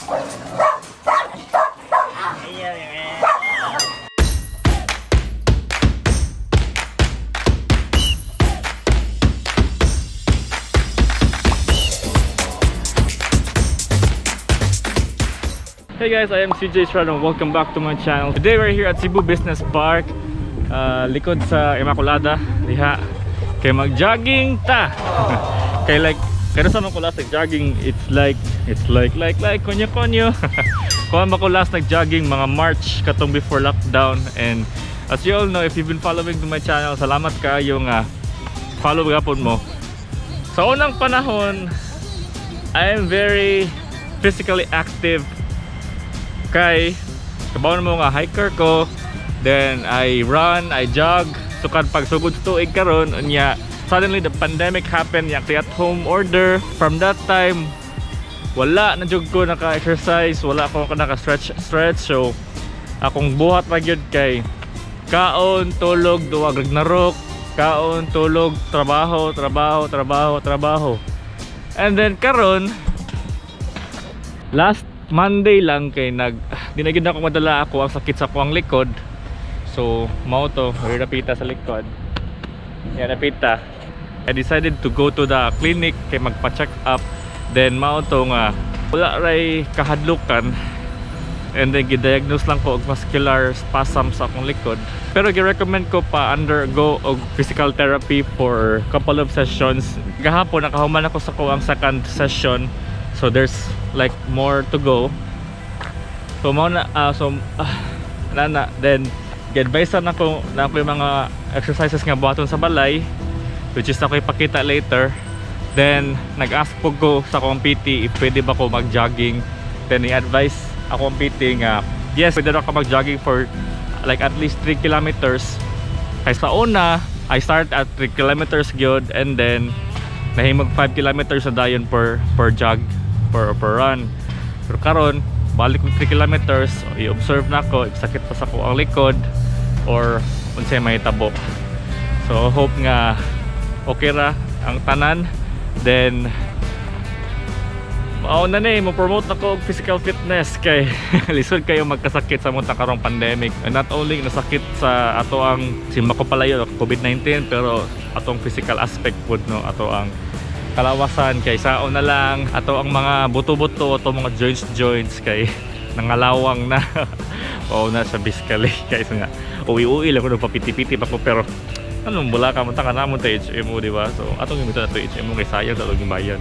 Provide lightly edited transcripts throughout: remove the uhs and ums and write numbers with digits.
Hey guys, I am CJ Shrad and welcome back to my channel. Today we're here at Cebu Business Park, likod sa Immaculada, diha. Kay mag-jogging ta. Kay like pero sa mga last nag-jogging, it's like konyo konyo. Kuan ba ko last nag-jogging mga March katong before lockdown, and as you all know, if you've been following to my channel, salamat kaayo nga follow gapon mo. Sa unang panahon, I am very physically active. Kay kabaw mo nga hiker ko, then I run, I jog, sukad pagsugod sa tuig karon, unya suddenly the pandemic happened, yak at home order. From that time wala na jud ko naka-exercise, wala ko naka-stretch stretch. So akong buhat ra gyud kay kaon, tulog, duwag Ragnarok, kaon, tulog, trabaho, trabaho, trabaho, trabaho. And then karon last Monday lang kay di na gid ako madala ako ang sakit sa kuang likod. So mao to, napita sa likod. Yeah, napita. I decided to go to the clinic kay magpa-check up. Then mao to nga wala ray kahadlukan, and then gi-diagnose lang ko og muscular spasm sa akong likod. Pero gi-recommend ko pa undergo og physical therapy for couple of sessions. Gahapon nakahuman ako sa kuang second session. So there's like more to go. So mao na na then gi-advise na ko yung mga exercises nga buhaton sa balay, which is ako ipakita later. Then nag-ask po ko sa akong PT if pwede ba ko mag-jogging. Then i-advise akong PT nga yes, pwede ra ka mag-jogging for like at least 3 kilometers. Kay sa una, I start at 3 kilometers gyud, and then nahimog 5 kilometers na dayon per jog, per run. Pero karon balik og 3 kilometers, i-observe na ko if sakit pa sa ko ang likod or unsay mahitabo. So hope nga okay ra ang tanan. Then mao na ni mo promote nako og physical fitness kay lisod kayo magkasakit sa mong karong pandemic. And not only nasakit sa ato ang simba ko palayo COVID-19, pero atong physical aspect pud no, ato ang kalawasan kay sao na lang ato ang mga buto-buto, ato mga joints kay nangalawang na. Oo na sa basically guys nga uwi-uwi lang ko nagpapiti-piti pa ko, pero anong bula ka man ta kanamon ta HMO, di ba? So atong gamiton ato HMO kay sayang sa atong bayad.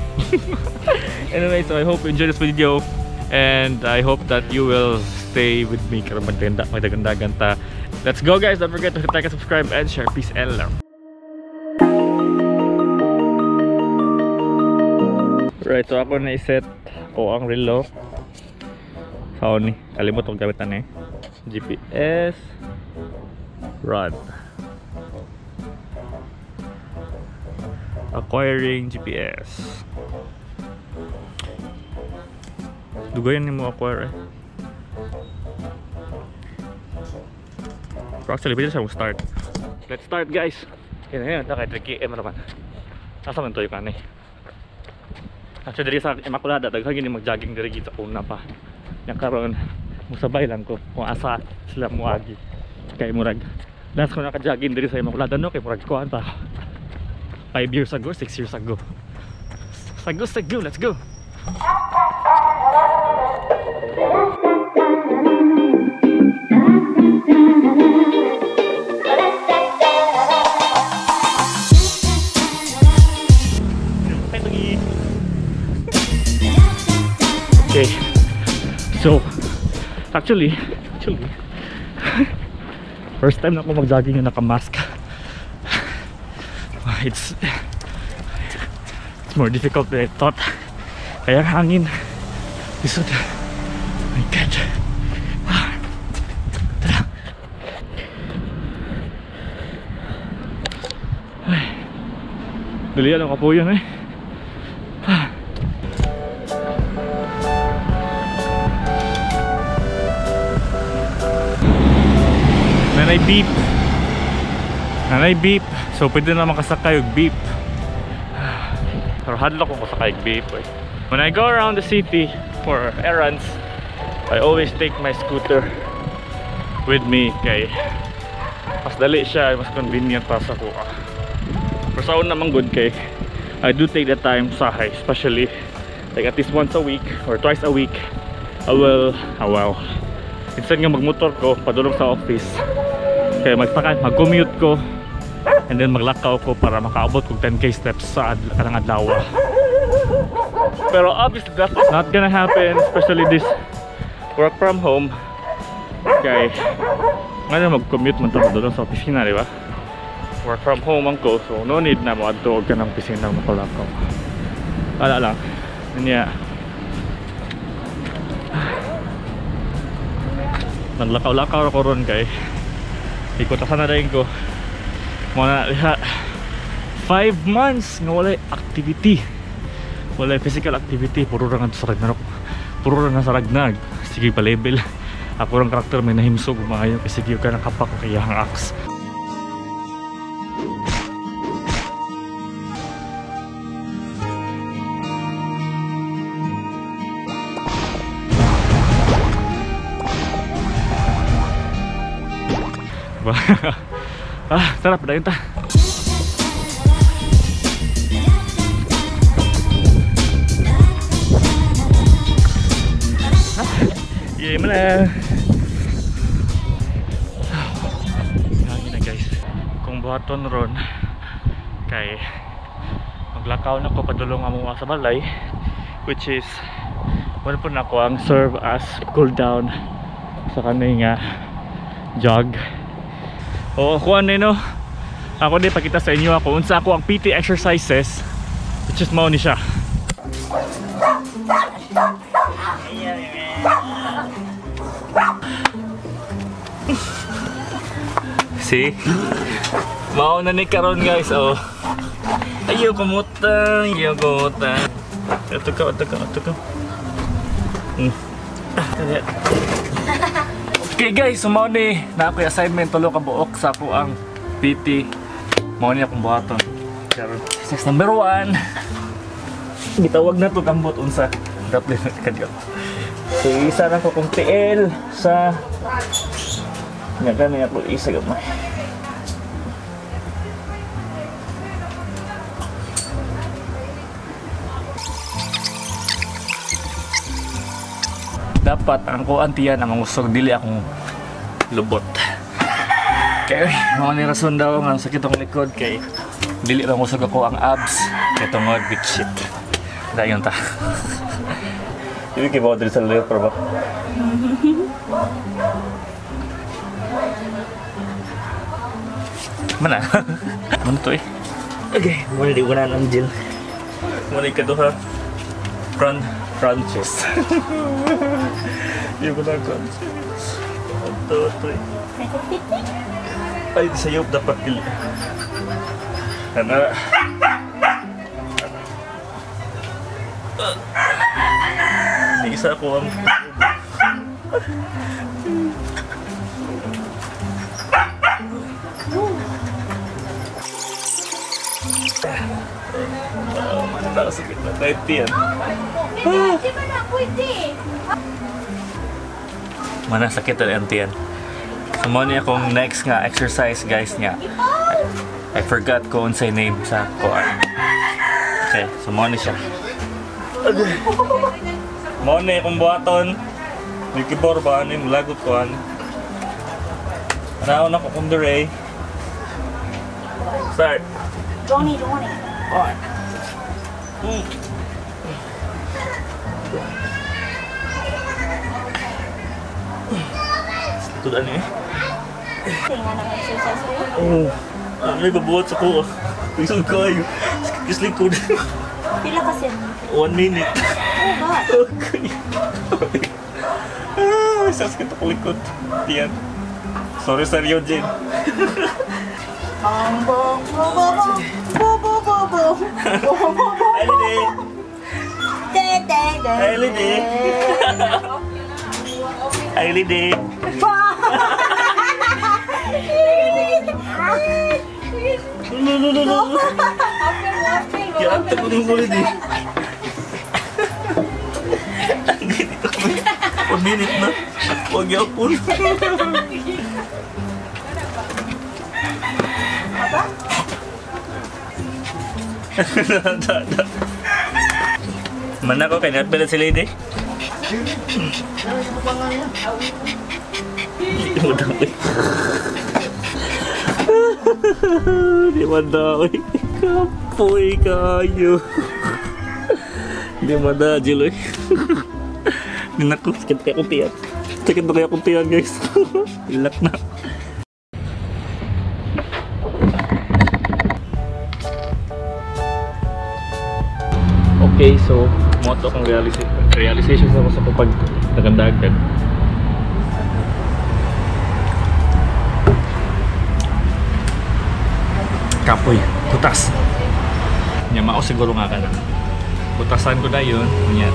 Anyway, so I hope you enjoyed this video, and I hope that you will stay with me karon magdanda magdagandagan ta. Let's go guys, don't forget to hit like and subscribe and share. Peace and love. Right, so ako na i-set ko ang relo. Sao ni? Kalimot ko gamit na ni. GPS run. Acquiring GPS. Dugayan nimo acquire eh. Pero actually, pwede siya mo start. Let's start guys. Kaya na, kay 3 km naman. Asa man to yung kanay? Actually, diri sa Immaculada, daghan gini mag-jogging diri sa una pa. Yang karon, musabay lang ko kung asa sila muagi. Kay murag last ko naka-jogging diri sa Immaculada no, kay murag kuan pa. 5 years ago, 6 years ago. Sago, sago, let's go. Okay, so actually first time na ako mag-jogging na naka-mask. It's more difficult than I thought. Kaya hangin. Lisod. My God. Tara. Ay. Dali ang kapuyan eh. Nanay beep. Nanay beep. So pwede na makasakay og beep. Pero hadlok ko kasakay og beep eh. When I go around the city, for errands, I always take my scooter with me kay mas dali siya, mas convenient pa sa kuha. Pero sa una man good kay I do take the time sahay, especially like at least once a week or twice a week. I will instead nga magmotor ko padulong sa office, kaya magsakay, mag-commute ko, and then maglakaw ko para makaabot kog 10K steps sa kanang adlaw. Pero obviously that's not gonna happen, especially this work from home. Kay ngayon mag-commute man ta padulong sa opisina, di ba? Work from home ang ko, so no need na moadto og kanang opisina makalakaw. Wala lang. Niya. Naglakaw-lakaw ako ron kay ikutasan na rin ko. Muna diha 5 months nga walay activity, walay physical activity, puro ra nga sa Ragnarok, puro ra nga sa Ragnag. Sige pa level ako rang karakter may nahimsog maayo kasi sige ka nakapak og iyang axe. Ah, tara, padayon ta. Yeah, mana. Hangin na guys. Kung buhaton ron kay maglakaw na ko padulong amo sa balay, which is wala po na ako ang serve as cool down sa kanay nga jog. Oo, kuan no. Ako din pakita sa inyo ako unsa ako ang PT exercises, which is mao ni siya. See? Mao na ni karon guys, oh. Ayaw kumutan, ayaw kumutan. Ato ka, ato ka, ato ka. Okay guys, so mao ni na ako'y assignment tulo ka buok sa ako ang PT. Mao ni akong buhaton. Karon, exercise number 1. Gitawag na to tambot unsa. Dapat kadyo. So isa na ko kong TL sa nga kani ako isa gamay. Dapat ang kuan tiyan ang mangusog, dili akong lubot. Kay mao ni rason daw nga sakit akong likod kay dili mangusog ako ang abs kay tungod big shit. Dayon ta. Dili kay ba dili sa layo pero ba? Mana? Mana to eh? Okay, mo di ko na ang gel. Mo ni kaduha. Crunches. Yung ko na crunches. Ito, ito eh. Ay, sayop dapat pili. Ano? Hindi isa ako ang... Nakasakit na tayo tiyan. Mana sakit na ang tiyan. So mo niya akong next nga exercise guys nga. I forgot ko unsay name sa kuan. Okay, so mo ni siya. Mo ni akong buhaton. Nikibor ba ani mulagot ko ani. Naon ako kung dire. Start. Johnny, Johnny. On. Ito na eh. Tingnan ang exercise ko. Oo. May babuhat sa kuha. Isang kayo. Sakit likod. Pila kasi? 1 minute. Oh, ba? Okay. Ah, sakit ako likod. Tiyan. Sorry sa Rio, Jane. Bong, bong, bong, bong, bong, bong, bong, bong, bong, bong, bong. Ay, Lidi. De, de, de, Ay, Lidi. Ay, Lidi. No, no, no, no. Kaya ang tago ng ulit eh. Minute na. Wag yapon. Da. Mana ko kay napila si lady. Di man daw. Kapoy kayo. Di man daw, Jiloy. Naku, sakit kaya akong tiyan. Sakit na kaya akong tiyan, guys. Ilak na. Okay, so moto kong realization sa ako sa pag nagandagan. Kapoy, butas. Nya mao siguro nga ka na. Butasan ko na yun. Nya,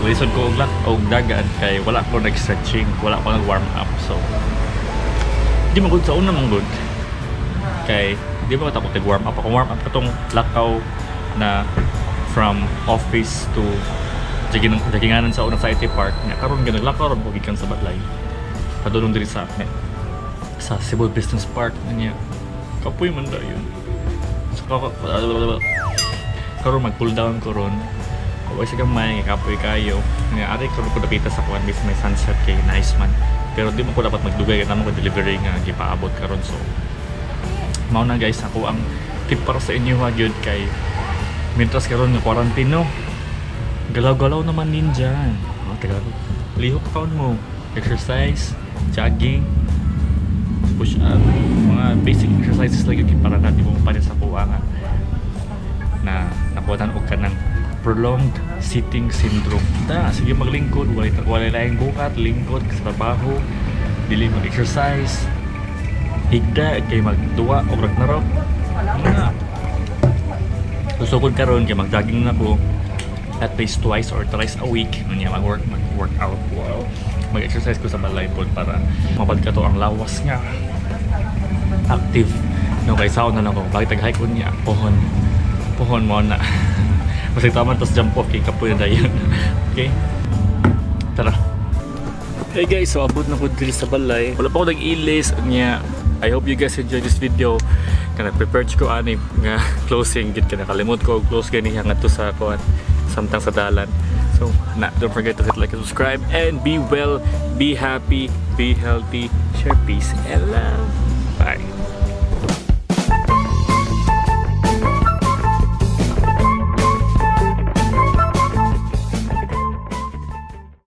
lisod ko og og dagan kay wala ko nag-stretching, wala ko nag-warm up. So, di man good sa una man good. Kay di ba ko nag-warm up. Ako warm up katong lakaw na from office to joginganan sa una sa IT Park. Nya karon ginaglakaw ron ko gikan sa balay. Padulong diri sa Cebu Business Park nya. Kapoy man da yun. So, karon mag cool down ko ron. Kaway sa gamay, kapoy kayo. Nga ari karon ko dapita sa kuan bis may sunset kay nice man. Pero di mo ko dapat magdugay kay namo ko delivery nga gipaabot karon, so mao na guys, ako ang tip para sa inyo ha gyud kay mientras karon nga quarantine no. Galaw-galaw naman din dyan. Oh, Tagalog. Lihok kaon mo. Exercise, jogging, push up, mga basic exercises lang yun para natin mo pa sa kuha nga na nakuha og ka ng prolonged sitting syndrome. Ta, sige maglingkod, walay laing bukat, lingkod sa trabaho, dili mag-exercise, higda kay magduwa og Ragnarok. Mga susukod karon kay mag-jogging na ko at least twice or thrice a week. Unya mag-workout. Wow. Mag-exercise ko sa balay pod para mabad ka to ang lawas nga active. No kay saon na lang ko. Bakit tag-hike unya pohon. Pohon mo na. Masig taman tos jump off kay kapoy na dayon. Okay? Tara. Hey guys, so abot na ko diri sa balay. Wala pa ko nag-ilis unya. I hope you guys enjoyed this video. Kana prepared ko ani nga closing gid kana kalimot ko og close ganiha ngadto sa kuan samtang sa dalan. So, na, don't forget to hit like and subscribe and be well, be happy, be healthy, share peace and love.